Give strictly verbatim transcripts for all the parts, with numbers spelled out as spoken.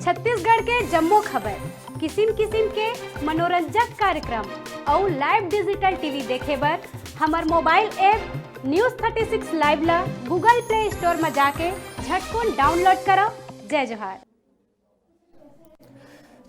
छत्तीसगढ़ के जम्मो खबर, किसिम किसिम के मनोरंजक कार्यक्रम अउ live digital TV देखे बर हमर mobile app News Thirty Six Live ला Google Play Store म जाके झटकुन download करव। जय जोहार।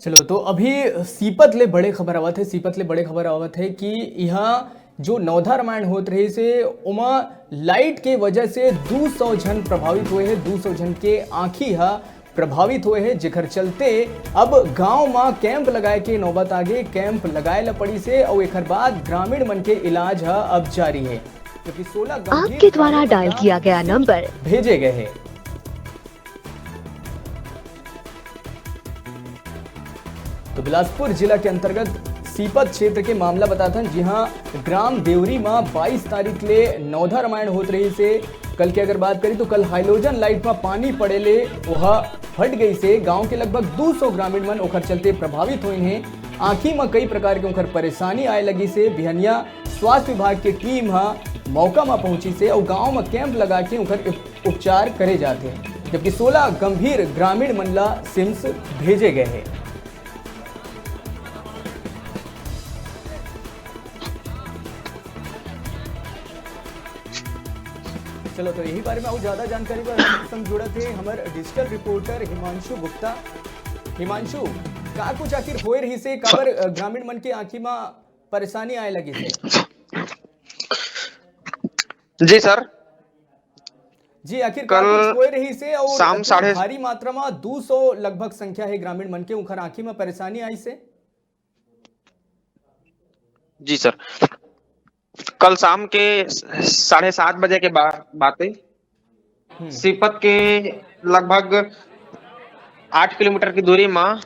चलो, तो अभी सीपत ले बड़े खबर आवत हे। सीपत ले बड़े खबर आवत हे कि इहाँ जो नवधा रामायण होत रहिस हे, ओमा लाइट के वजह से दू सौ झन प्रभावित होए हे, दू सौ झन के आँखी ह प्रभावित होए हे, जेकर चलते अब गांव म कैंप लगाए के नौबत आगे। कैंप लगाए ल पड़िस हे अउ एकर बाद ग्रामीण मन के इलाज ह अब जारी हे, जबकि सोलह गंभीर आपके द्वारा डायल किया गया नंबर भेजे गए हे। तो बिलासपुर जिला के अंतर्गत सीपत क्षेत्र के मामला बताथन, जिहां ग्राम देवरी म बाईस तारीख ले नवधा रामायण होत रहिस हे। कल के अगर बात करी तो कल हाइलोजन लाइट म पानी पड़े ले ओहा फट गइस हे। गांव के लगभग दू सौ ग्रामीण मन ओखर चलते प्रभावित होइन हे। आंखी म कई प्रकार के ओखर परेशानी आए लगिस हे। बिहनिया स्वास्थ्य विभाग के टीम ह मौका म पहुंचिस हे अउ गांव म कैंप लगा के ओखर उपचार करे जात हे, जबकि सोलह गंभीर ग्रामीण मन ला सिम्स भेजे गए हे। चलो, तो यही बारे में अउ ज्यादा जानकारी बर हमर संग जुड़त हे हमर digital reporter हिमांशु गुप्ता। हिमांशु, का कुछ आखिर होए रहिस हे, काबर, अ, ग्रामीण मन के आंखी म परेशानी आए लगिस हे? जी सर। जी, आखिर का कल कुछ होए रहिस हे अउ शाम इतना साढ़े भारी मात्रा म दू सौ लगभग संख्या हे ग्रामीण मन के, उंखर आंखी म परेशानी आइस हे? जी सर, कल शाम के स-, साढ़े सात बजे के बा-, बात हे। हम्म। सीपत के लगभग आठ किलोमीटर की दूरी म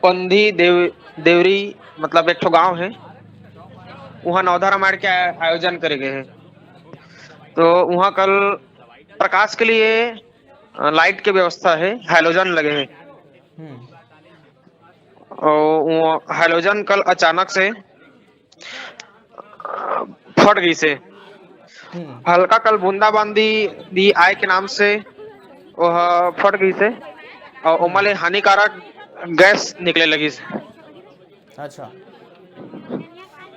पंधी देव-, देवरी, मतलब एक ठो गांव हे, उहाँ नवधा रामायण के आ-, आयोजन करे गए हे। तो उहाँ कल प्रकाश के लिए, अ, लाइट के व्यवस्था हे, हैलोजन लगे हे। हम्म। और वो हैलोजन कल अचानक से, अ, फट गइस हे। हम्म। हल्का कल बूंदाबांदी भी आए के नाम से वह फट गइस हे और हम्म। ओमा ले हानिकारक गैस निकले लगिस। अच्छा,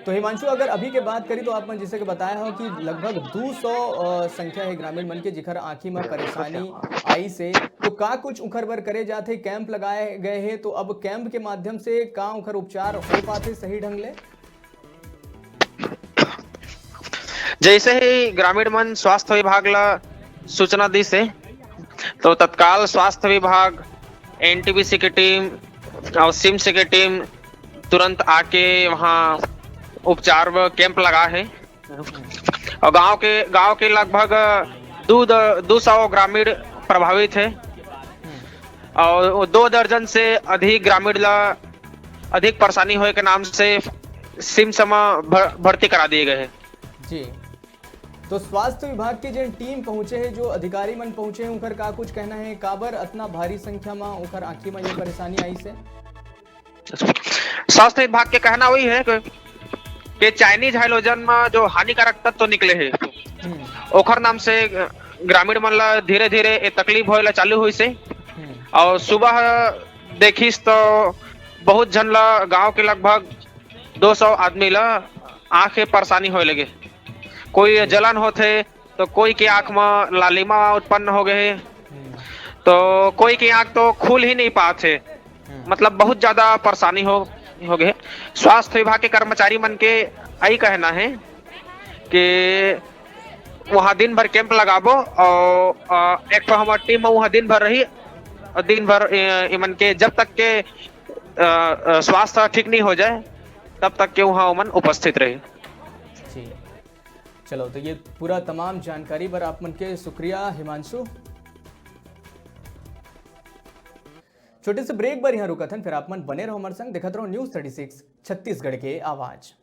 तो हिमांशु, अगर अभी के बात करी तो आप मन जैसे कि बताए हो कि लगभग दू सौ, अ, संख्या हे ग्रामीण मन के, जिखर आंखी म परेशानी आइस हे, तो का कुछ उखर बर करे जात हे? कैंप लगाए गए हे, तो अब कैंप के माध्यम से का उखर उपचार हो पाथे सही ढंग ले? जैसे ही ग्रामीण मन स्वास्थ्य विभाग ला सूचना दिस हे, तो तत्काल स्वास्थ्य विभाग, एनटीपीसी के टीम और सिम्स के टीम तुरंत आके वहाँ उपचार बर कैंप लगा हे। और गांव के, गांव के लगभग दू द-, दू सौ ग्रामीण प्रभावित हे और वो दो दर्जन से अधिक ग्रामीण ला अधिक परेशानी होए के नाम से सिम्स म भ-, भर्ती करा दिए गए हे। जी, तो स्वास्थ्य विभाग के जेन टीम पहुंचे हे, जो अधिकारी मन पहुंचे हे, उनकर का कुछ कहना हे, काबर अतना भारी संख्या म उनकर आंखी म ये परेशानी आइस हे? स्वास्थ्य विभाग के कहना वही हे कि, कि चाइनीज हैलोजन म जो हानिकारक तत्व निकले हे, हम्म। ओखर नाम से ग्रामीण मन ला धीरे-धीरे ये तकलीफ होए ला चालू होइस हे। हम्म। और सुबह देखिस तो बहुत झन ला, गांव के लगभग दो सौ आदमी ला आंख के परेशानी होए लगे। कोई हम्म। जलन होथे, तो कोई के आंख म लालिमा उत्पन्न हो गए हे, हम्म। तो कोई के आंख तो खुल ही नहीं पात हे। हम्म। मतलब बहुत ज्यादा परेशानी हो, हो गए हे। स्वास्थ्य विभाग के कर्मचारी मन के यही कहना हे कि वहाँ दिन भर कैंप लगाबो और, अ, एक ठो हमर टीम वहाँ दिन भर रही और दिन भर, अ, इमन के जब तक के, अ, अ, स्वास्थ्य ठीक नहीं हो जाए, तब तक के वहाँ उमन उपस्थित रही। जी। चलो, तो ये पूरा तमाम जानकारी बर आप मन के शुक्रिया, हिमांशु। छोटे से ब्रेक बर यहाँ रुकत हन, फिर आप मन बने रहो हमारे संग, देखत रहो News Thirty Six, छत्तीसगढ़ के आवाज।